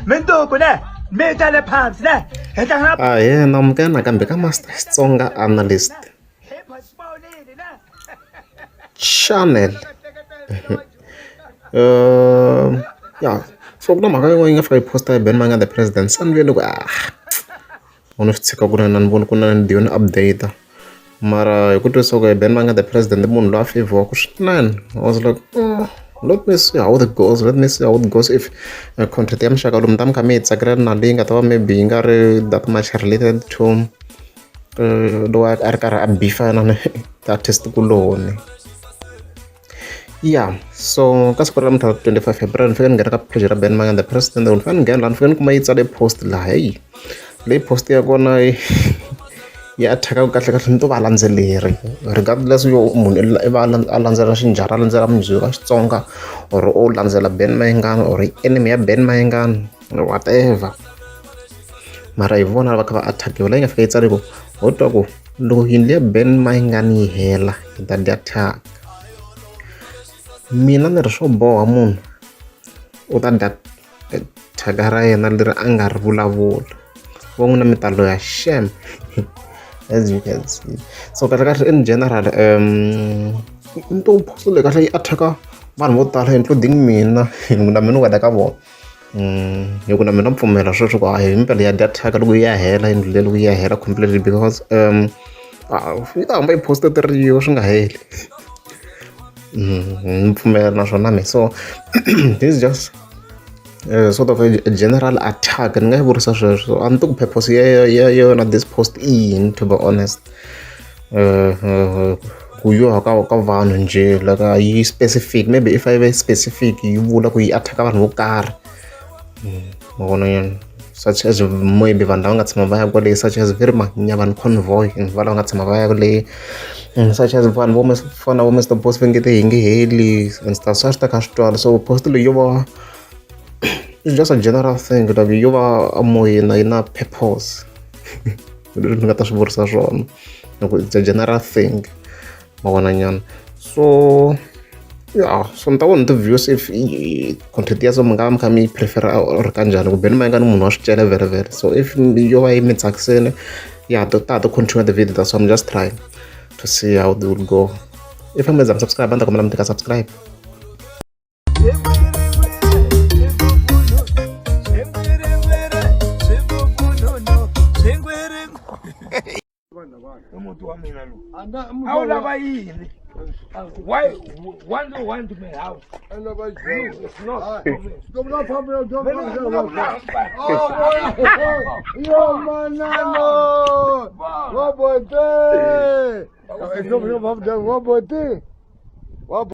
Minduku ne mi ta le phansi ne hi tlanga na Ahee na amukela nakambe ka Master Xitsonga Analyst Channel. Ya so ku na mhaka yin'wana yi nga fika yi post-a hi Benny Mayengani the president se ni vile ku ah u ni swi tshika ku ri na ni voni ku na ni yo ni update mara hi ku twisisa ku Benny Mayengani the president i munhu loyi a fevhiwaka swinene I was like oh, let me see how it goes let me see how it goes if content ya muxaka lowu mi ta mi kha mi yi tsakela na leyi nga ta va maybe yi nga ri that much related to lowu a ri karhi a beef-a na ti-artist kuloni. Ya so ka siku ra namuntlha 25 February ni fike ni nghena ka page ra Benny Mayengani the president ni fane ni nghena laha ni fike ni kuma yi tsale post laha heyi leyi post ya kona yi yi attack-aka kahle kahle ni to va landzeleri regardless yo munhu i va a landzela xinjhani a landzela music wa Xitsonga or o landzela Benny Mayengani or i enemy ya Benny Mayengani whatever mara hi vona va kha va attack-iwa leyi nga fika yi tsale ku ho twa ku loko yindlu ya Benny Mayengani yi hela hi ta dya thyaka mina ni ri swo boha munhu u ta dya thyaka ra yena leri a nga ri vulavula va n'wina mi ta loya xem as you can see so kahle kahle in general ni to post leyi kahle yi attack-a vanhu vo tala including mina na mina ni wela ka vona hi ku na mina pfumela sweswo ku a hi mpela ya dya thyaka loko yi ya hela yindlu leyi loko yi ya hela completely because yi ta hamba yi post tirhiwa swi nga heli ni pfumela naswona me so this is just sort of a general attack ni nga yi vurisa sweswo a ni ti ku purpose ya ya yona this post i yini to be honest ku yoha ka ka vanhu njhe like a yi specific maybe if a yi ve specific yi vula ku yi attack vanhu vo karhi ma vona nyana such as maybe vanhu lava nga tshama va ya kwale such as very Manyavani convoy va lava nga tshama va ya kwale such as vanhu vo fana vo Mr Boss va nge te hi nge heli and stuff so a swi ta kha swi twala so post leyi yo va it's just a general thing like yo va emoyeni a yi na purpose leswi ni nga ta swi vurisa swona loko it's a general thing ma vona nyana so ya so ni ta vona ti-views if content ya so mi nga va mi kha mi yi prefer-a or kanjhani ku Benny Mayengani munhu wa swi cela vhele vhele so if yo va yi mi tsakisile ya ta ta continue the video so I'm just trying to see how they will go if I'm subscribe a ni ta kombela mi tika subscribe. I muti wa mina lowu a wu lava yini why why do you want my house it's not Yo manano! Wa bote! Wa bote! Wa